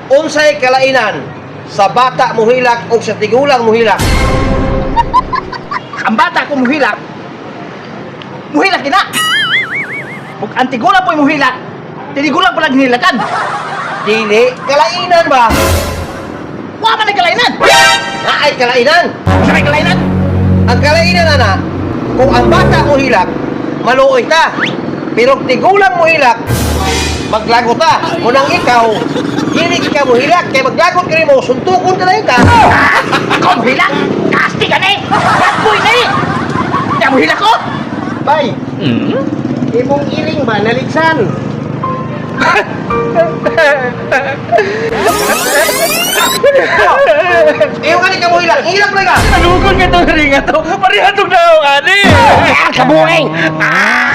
Unsay kalainan sa bata muhilak o sa tigulang muhilak? Ang bata kung muhilak, muhilak gina. Ug ang tigulang po'y muhilak, tinigulang pala ginilakan. Dili, kalainan ba? Wa man ay kalainan. Naay kalainan. Sa may kalainan? Ang kalainan ana, kung ang bata muhilak, maluoy ta. Pero kung tigulang muhilak, maglagot ta. Munang ikaw, dili ka muhilak, kay maglagot ka mo, suntukon ka na yun ka. Ako muhilak? Kasti ka ni! Bad boy ni! Kaya muhilak ko? Bay, imong iling ba naligsan? Iyo ka ni ka muhilak, hilak na ka. Alugon nga itong ringa to. Parihatog na ako, ani. Ah, kabuhay! Ah!